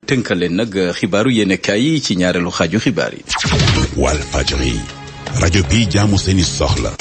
tënkal leen nag xibaaru yéenekaay yi ci ñaareelu xaaju xibaar yi. Walfadjri rajo bi jaamu seeni soxla.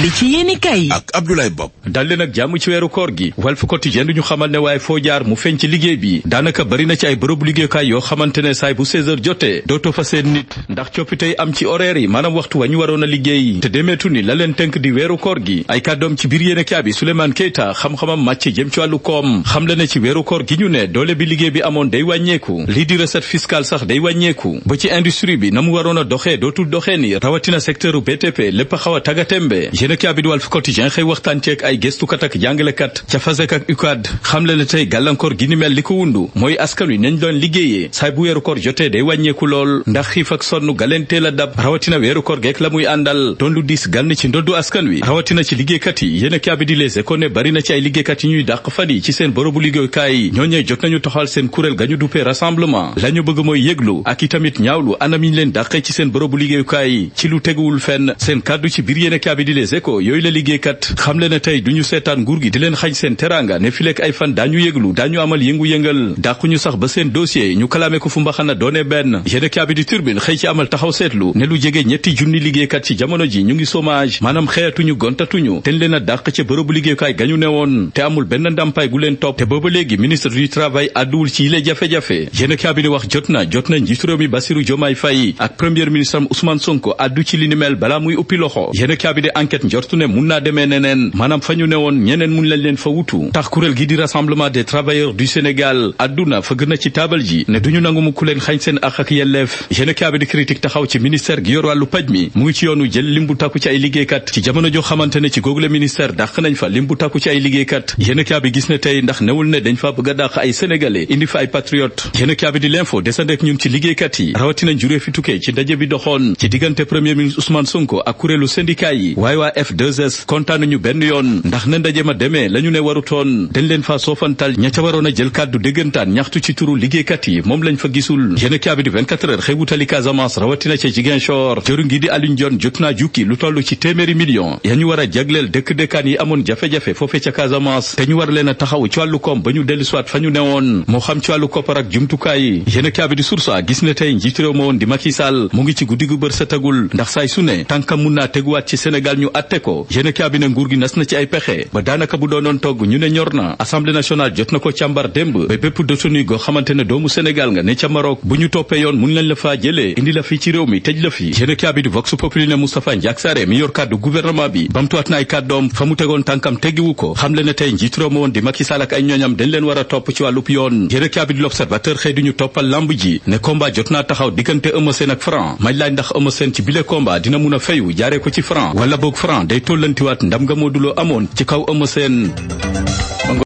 li ci yéenekaay yi ak Abdoulaye Bob. dal leen ak jàmm ci weeru koor gi Walf Quotidien du ñu xamal ne waaye foo jaar mu feeñ ci liggéey bi daanaka bari na ci ay bërëbu liggéeykaay yoo xamante ne saay bu 16h jotee dootoo fa seen nit ndax coppitey am ci horaire yi maanaam waxtu wa ñu waroon a liggéey te demeetu ni la leen tënk di weeru koor gi ay kàddoom ci biir yéenekaay bi Souleymane Keita xam-xamam màcc jëm ci wàllu koom xam le ne ci weeru koor gi ñu ne doole bi liggéey bi amoon day wàññeeku lii di recette fiscale sax day wàññeeku ba ci industrie bi na mu waroon a doxee dootul doxee ni rawatina secteur u BTP lépp xaw a tagatembe yéenekaay bi di Walf Quotidien xëy waxtaan ceeg ay gëstukat ak jàngalekat ca FASEG ak UCAD xam le ne tey gàllankoor gi ni mel li ko wundu mooy askan wi nañ doon liggéeyee saay bu weeru koor jotee day wàññeeku lool ndax xiif ak sonn galenteel a dab rawatina weeru koor geek la muy àndal doon lu diis gànn ci ndoddu askan wi rawatina ci liggéeykat yi yéenekaay bi di Les Échos ne bari na ci ay liggéeykat yi ñuy dàq fan yi ci seen bërëbu liggéeykaay ñooñee jot nañu toxal seen kuréel ga ñu duppee rassemblement la ñu bëgg mooy yëglu ak itamit ñaawlu anam yi ñu leen dàqee ci seen bërëbu liggéeykaay ci lu teguwul fenn seen kàddu ci biir yéenekaay bi di Les Échos yooyu la liggéeykat xam le ne tey duñu seetaan nguur gi di leen xañ seen teranga ne fi lekk ay fan daañu yëglu daañu amal yëngu-yëngal dàquñu sax ba seen dossier ñu kalaame ko fu mbaxana doone benn yéenekaay bi di Tribune xëy ci amal taxaw seetlu ne lu jege ñetti junni liggéeykat ci jamono ji ñu ngi chômage maanaam xëyatuñu gontatuñu te leen a dàq ca bërëbu liggéeykaay gañu ne woon te amul benn ndàmpaay gu leen topp te booba léegi ministre du travail àdduwul ci yile jafe-jafe yéenekaay bi di wax jot na njiitu réew mi Bassirou Diomaye Faye ak premier ministre am Ousmane Sonko àddu ci li ni mel balaa muy uppi loxo yéenekaay bi di enquête njortu ne mun naa demee neneen maanaam fa ñu ne woon ñeneen mun lañ leen fa wutu tax kuréel gi di rassemblement des travailleurs du Sénégal àdduna fa gën a ci taabal ji ne duñu nangu mu ku leen xañ seen ak ak yelleef yéenekaay bi di critique taxaw ci ministère gi yor wàllu paj mi mu ngi ci yoonu jël lim bu takku ci ay liggéeykat ci jamono joo xamante ne ci google ministère dàq nañ fa lim bu takku ci ay liggéeykat yéenekaay bi gis ne tey ndax newul ne dañ fa bëgg a dàq ay sénégalais indi fa ay patriote yéenekaay bi di l'info desandek ñun ci liggéeykat yi rawatina juree fi tukkee ci ndaje bi doxoon ci diggante premier ministre Ousmane Sonko ak kuréelu syndicat yi waaye waa F2S kontaan nañu benn yoon ndax ne ndaje ma demee lañu ne warutoon dañ leen fa soofantal ña ca waroon a jël kàddu déggantaan ñaxtu ci turu liggéeykat yi moom lañ fa gisul yéenekaay bi di 24 heures xëy wutali Casamance rawatina ca Ziguinchor jëru ngi di Alioune Dione jot naa jukki lu toll ci téeméeri million ya ñu war a jagleel dëkk-dëkkaan yi amoon jafe-jafe foofe ca Casamance te ñu war leen a taxaw ci wàllu koom ba ñu dellu siwaat fa ñu newoon moo xam ci wàllu koppar ak jumtukaay yi yéenekaay bi di Source A gis ne tey njiitu réew ma woon di Macky Sall mu ngi ci guddi gu bër sa tagul ndax saay su ne tànkam mun naa teguwaat ci Sénégal ñu atte ko yéenekaay bi ne nguur gi nas na ci ay pexe ba daanaka bu doonoon togg ñu ne ñor na assemblée nationale jot na ko càmbar démb ba bépp détenu goo xamante ne doomu Sénégal nga ne ca Maroc bu ñu toppee yoon mun lañ la faa jëlee indi la fii ci réew mi tëj la fi yéenekaay bi di Vox Populi ne Moustapha Ndiack Sarré mi yor kàddu gouvernement bi bamtuwaat na ay kàddoom fa mu tegoon tànkam teggiwu ko xam le ne tey njiitu réew ma woon di Macky Sall ak ay ñooñam dañ leen war a topp ci wàllub yoon yéenekaay bi di L'Observateur xëy duñu toppal lamb ji ne combat jot naa taxaw diggante Eumeu Sène ak Franc may laaj ndax Eumeu Sène ci bile combat dina mun a fayu jaaree ko ci Franc wala boog Franc day tollantiwaat ndam nga Modou Lo amoon ci kaw Eumeu Sène.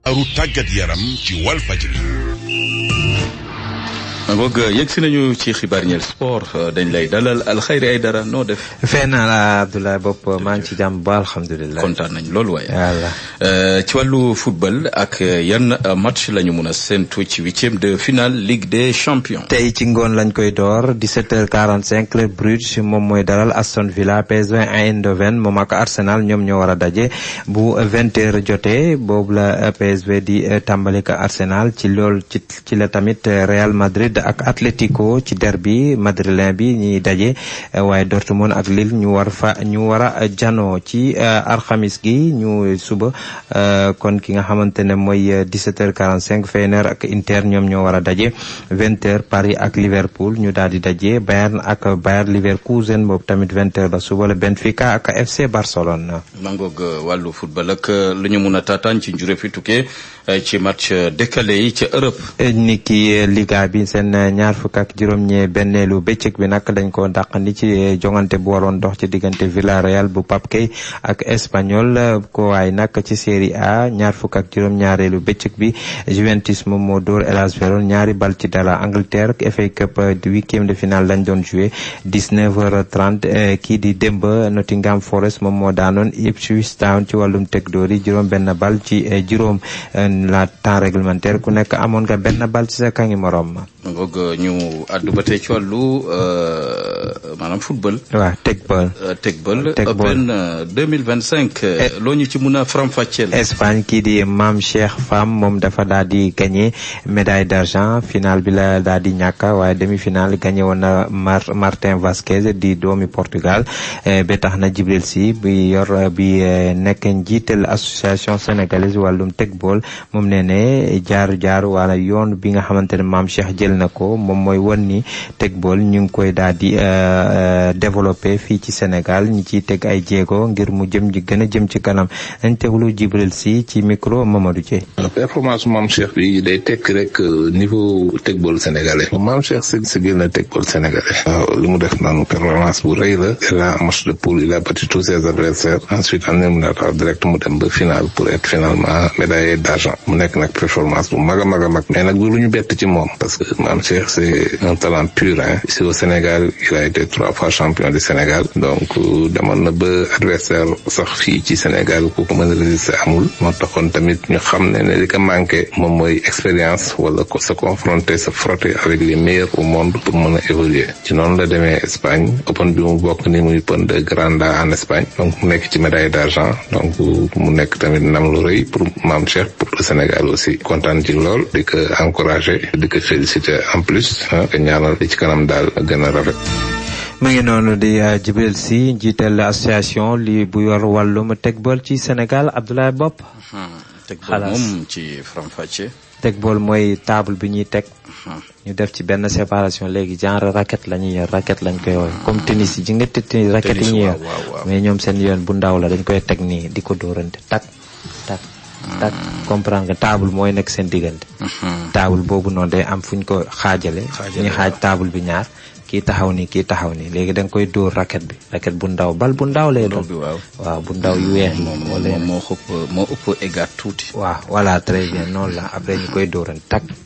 aru tàggat yaram ci Walfadjri. ngoog yegg si nañu ci xibaar ñeel sport dañ lay dalal Alxayri Aydara noo def. fee naa la Abdoulaye Bopp maa ngi ci jàmm ba alhamdulilah. kontaan nañ loolu waaye. ci wàllu football ak yan match la ñu mun a séntu ci 8e de finale Ligue des champions. tey ci ngoon lañ koy door 17h45 Club Brugge moom mooy dalal Aston Villa PSV Eindhoven moom ak Arsenal ñoom ñoo war a daje bu 20h jotee boobu la PSV di tàmbali ak Arsenal ci lool ci la tamit Real Madrid ak Atlético ci derby madrilène bi ñuy daje waaye Dortmund ak Lille ñu war a janoo ci alxamis gi ñu suba kon ki nga xamante ne mooy 17h45 Feyenoord ak Inter ñoom ñoo war a daje 20h Paris ak Liverpool ñu daal di daje Bayern ak Bayer Leverkusen boobu tamit 20h la suba la Benfica ak FC Barcelone. mangoog wàllu football ak lu ñu mun a taataan ci njuree fi tukkee ci match décalé yi ca Europe. ni ki Liga bi seen ñaar fukk ak juróom-ñee benneelu bëccëg bi nag dañ ko dàqandi ci jongante bu waroon dox ci diggante Villarreal bu Pape Gueye ak Espanyol ko waaye nag ci Série A ñaar fukk ak juróom-ñaareelu bëccëg bi Juventus moom moo dóor Hellas Verona ñaari bal ci dara. Angleterre FA Cup 8e de finale lañ doon joué 19h30 kii di démb Nottingham Forest moom moo daanoon Ipswich Town ci wàllum teg dóor yi juróom benn bal ci juróom la temps réglementaire ku nekk amoon nga benn bal ci sa kangi morom. ngoog ñu àddu ba tey ci wàllu maanaam football. waaw Tegball Open 2025. loo ñu ci mun a faram-fàcceel. Espagne kii di Mame Cheikh Fam moom dafa daal di gagné médaille d'argent finale bi la daal di ñàkk waaye demi-finale gagné woon na Martin Vasquez di doomi Portugal ba tax na Djibril Sy bi nekk njiital association sénégalaise wàllum Tegball moom nee ne jaar wala yoon bi nga xamante ne Mame Cheikh jël na ko moom mooy won ni Tegball ñu ngi koy daal di développé fii ci Sénégal ñi ciy teg ay jéego ngir mu gën a jëm ci kanam dañ teglu Djibril Sy ci micro Mamadou Thié. performance Mame Cheikh bi day tekk rek niveau Tegball sénégalais Mame Cheikh sigil na Tegball sénégalais. waaw li mu def noonu performance bu rëy la. il a match de poule il a battu tous ses adversaires ensuite en éliminatoire direct mu dem ba finale pour être finalement médaillé d'argent mu nekk nag performance bu mag a mag mais nag lu ñu bett ci moom parce que Mame Cheikh c'est un talent pur ici au Sénégal il a été 3 fois champion du Sénégal donc demoon na ba adversaire sax fii ci Sénégal ku ko mën a résister amul moo taxoon tamit ñu xam ne li ko manqué moom mooy expérience wala ko se confronter se frotter avec les meilleurs au monde pour mën a évoluer ci noonu la demee Espagne Open bi mu bokk ni muy Open de Granada en Espagne donc mu nekk ci médaille d'argent donc mu nekk tamit ndam lu rëy pour Mame Cheikh pour le Sénégal aussi kontaan ci lool di ko encourager di ko féliciter en plus que ñaanal li ci kanam daal gën a rafet. mu ngi noonu di Djibril Sy njiital association li bu yor wàllum Tegball ci Sénégal Abdoulaye Bopp. Tegball moom ci faram-fàcce. Tegball mooy table bi ñuy teg. ñu def ci benn séparation léegi genre raquette la ñuy yor raquette lañ koy woowee comme tennis yi ji nga tennis raquette yi ñuy yor mais ñoom seen yoon bu ndaw la dañ koy teg nii di ko dóorante tak comprendre nga table mooy nekk seen diggante. table boobu noonu day am fu ñu ko xaajale. ñu xaaj table bi ñaar. kii taxaw ni léegi da nga koy dóor raquette bu ndaw bal bu ndaw lay doon. waaw bu ndaw yu weex yi. moo ëpp égat tuuti. waaw voilà très bien noonu la après ñu koy dóoran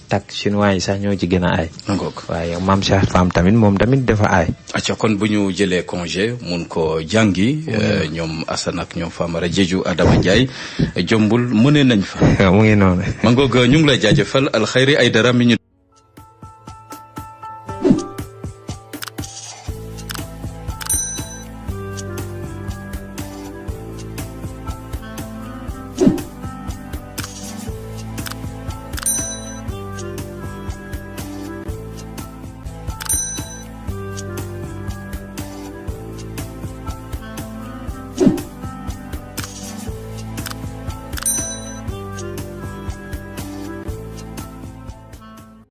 tak chinois yi sax ñoo ci gën a aay. waaye Mame Cheikh Fam tamit moom tamit dafa aay. acca kon bu ñu jëlee congé mun ko jàngi. ñoom Assane ak ñoom Famara Diédhiou Adama Ndiaye jombul mëne nañ fa. mu ngi noonu. ma ngoog ñu ngi lay jaajëfal Alxayri Aydara mi ñu